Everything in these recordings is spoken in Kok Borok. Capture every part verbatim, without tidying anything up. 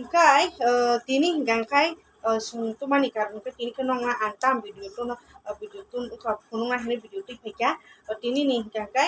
Hwnkhe, eh, tini hwnkha khe, eh, chwng twmani karon khe tini khe nokna ang tam video twno, eh, video twno wngkha phunukna hinwi video twi phaikha. Eh, tini ni hwnkha khe,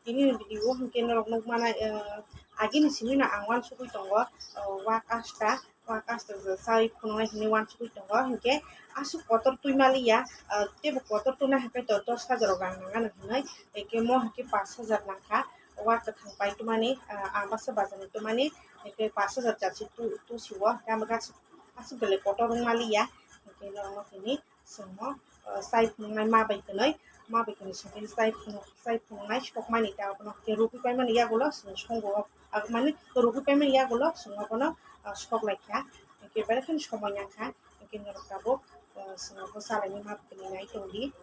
tini ni video o hwnkhe norok nukmana, eh, agini simi no ang uansugwi tongo, eh, wak asta, wak asta je chai phunuknai hinwi uansugwi tongo, hwnkhe aswk kotor twi maliya, eh, teibo kotor twna hwnkhe to dos hajar rok rang nangano hinwi, hwnkhe mo hwnkhe pash hajar nangkha, wak kwthang pai twmani, eh, ang baksa bazar ni twmani, hwnkhe pash hajar jalsi tu-, tusi o, hwnkhe ang aswk, aswk belai kotor wng maliya, hwnkhe norokno tini chwngno, eh, chai phunuknai ma bai kwnwi, ma bai kwnwi songwi chai phunuk, chai phunuknai sokmani ta abono hwnkhe rugwi paimani yagulo chwng songo, ah, mane rugwi paimani yagulo chwng abono, ah, sok laikha, hwnkhe belai kheno somoi nangkha, hwnkhe norok tabuk, eh, chwng abo chalaini ma bai kwnwi nai tongdi.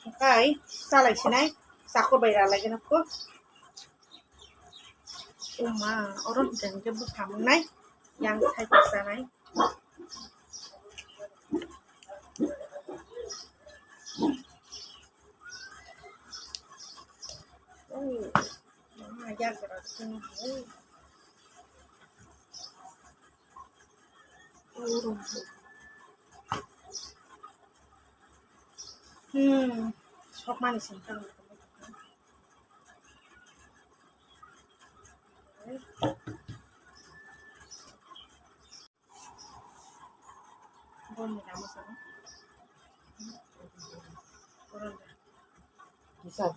Hwnkhe chalai sinai, chakur bai ralai gana kho. Uma, oro hwnkhe hwnkhe bwkha mwnai, yang sai khe chanai. Oh, mama, yang berat ini. Oh. Hmm, sok mani sini kan. Boni ramo sana. Koron. Bisa.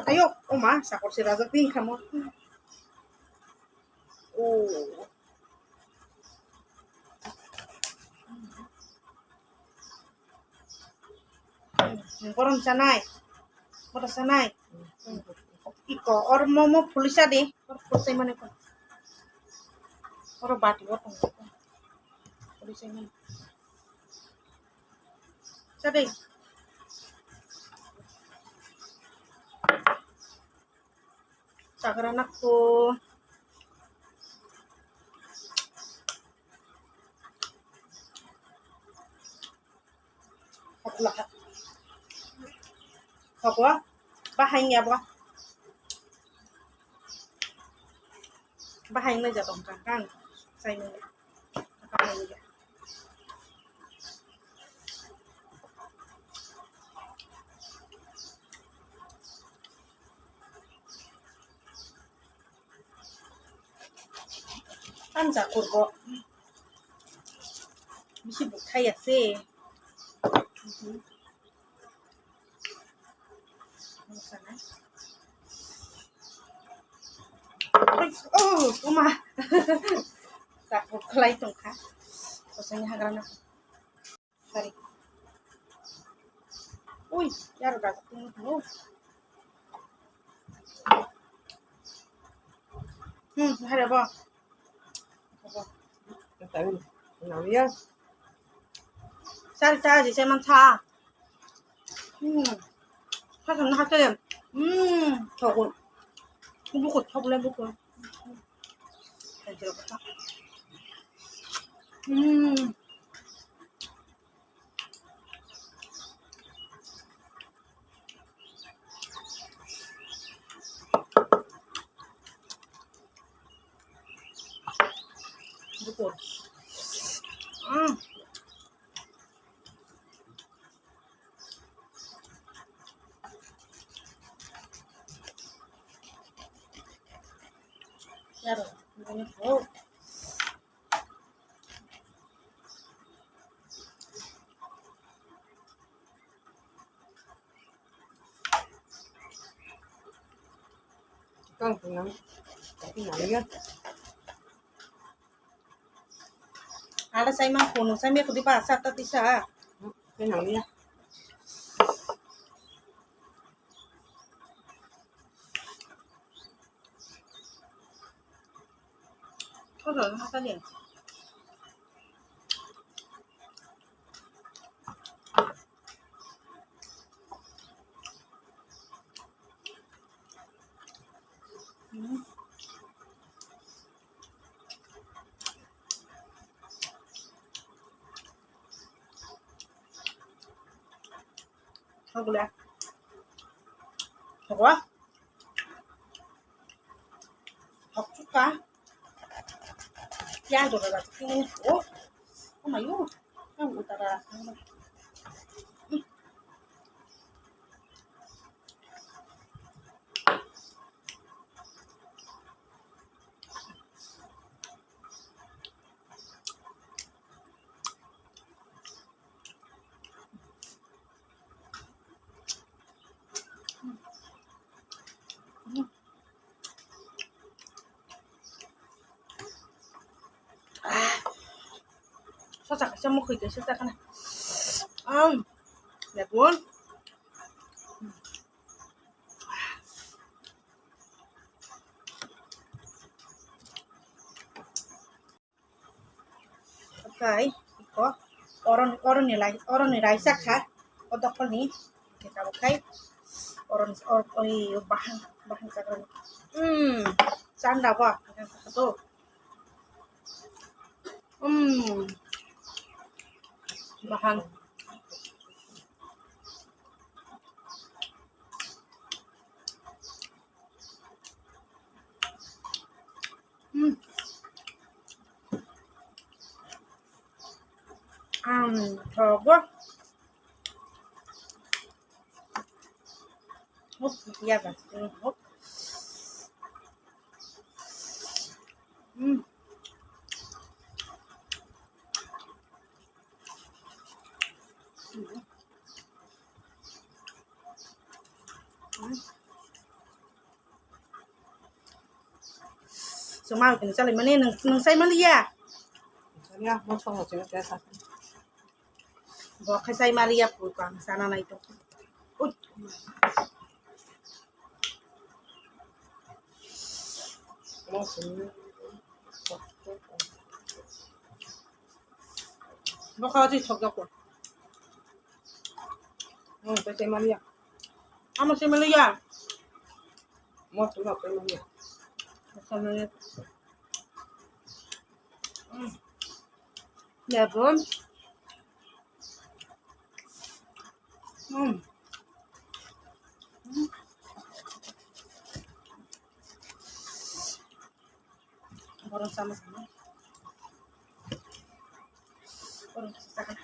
Ayo, oma, sakor si raja pink kamu. Oh. Hmm, borom sanai. Borom sanai. Hmm. Iko, or momo pulisa di. Or pulisai mane ko. Or bati or tong. Pulisai mane. Sade. Chagra nakho. Hopla. Hopla. Bahai ya bo. Bahai na jatong kang kang. Sai mo. Bahai ya. Tanja kurbo. Bisi bukhai ase. Oh, uma. Takur khlai tongkha. Kosongni hagrana. Sorry. Ui, yaro da tong tong. Hmm, hari bo. Nang ya. Sari ta ji seman sa. Hmm. Sa sa na ha te. Hmm, thogo. Buko thogo le buko. Hmm. Ada sai ma kono sai me kudi ba sa ta tisa. Kena ya. Kono na sa ni. Hmm. Gula. Gua. Hok chuka. Piang do da. Oh, oh my god. Ang utara. Sosa kaisa mukhwi twi sosa khana. Um, lepun. Okai, iko, oron, oroni lai, oroni raisa kha, o dokolni, kita okai, oron, or, oi, bahan, bahan sakra. Hmm, chanda ba, bahan sakra to. Hmm, bahan. Hmm. Ang thogo. Hop, ya ba. Hop. Hmm. Hmm. Suma kini chalai mani nung, nung sai mali ya. Sanya mo song mo sing kaya sa. Bo khai sai mali ya pu kang sana nai to. Ui. Mo sing. Bo kha ji thok da ko. Hmm, sai mali ya. Amo sai mali ya. Mo sing mo sai mali ya. Sai mali ya. Hmm. Lepun. Hmm. Hmm. Borok sama sama. Borok sama sama.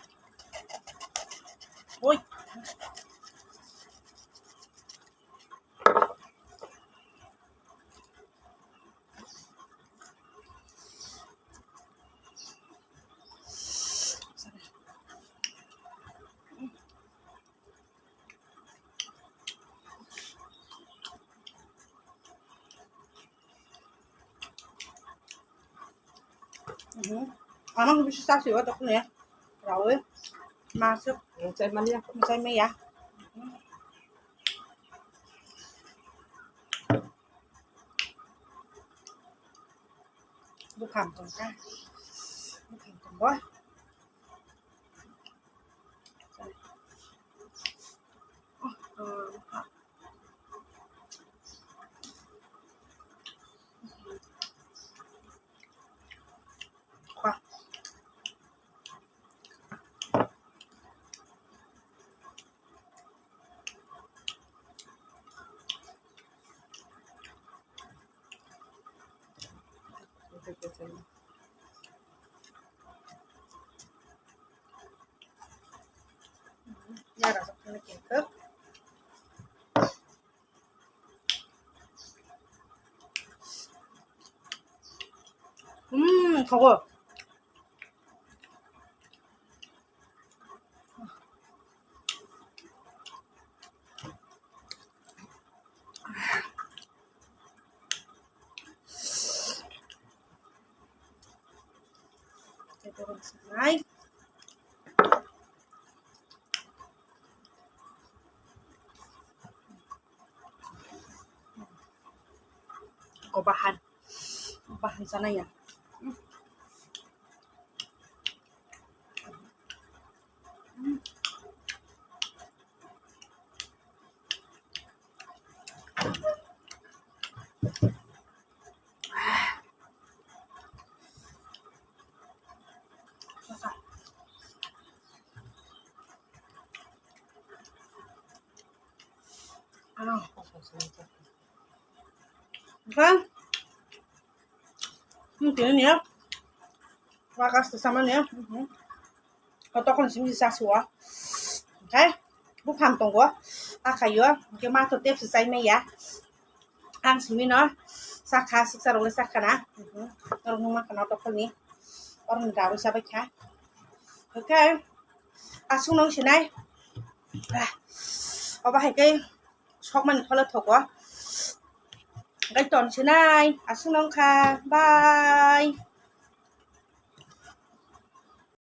Oi. Mhm. Ano ko bisi chasi wa dokne. Rawi. Masuk. Chai mania. Chai maya. Bukhang tong ka. Bukhang tong bo. Yara sok kena kengkhe. Hmm, thogo. Ito rin sa may. Ko bahan. Bahan sana ya. Oke. Hmm, tini ni ya. Wakas tu sama ni ya. Hmm. Kotor kon simi sa suwa. Oke. Buphang tongo. Akayo. Oke, ma to tep si chai maya. Ang simi no. Sakha, siksa role sakha na. Hmm. Norok nung ma kana tokol ni. Orong dawi sabai kha. Oke. Asung nong sinai. Ah. Oba hai ke. Sokmani kholo thogo. Hingke ton sinai, aswk nong kha. Bye.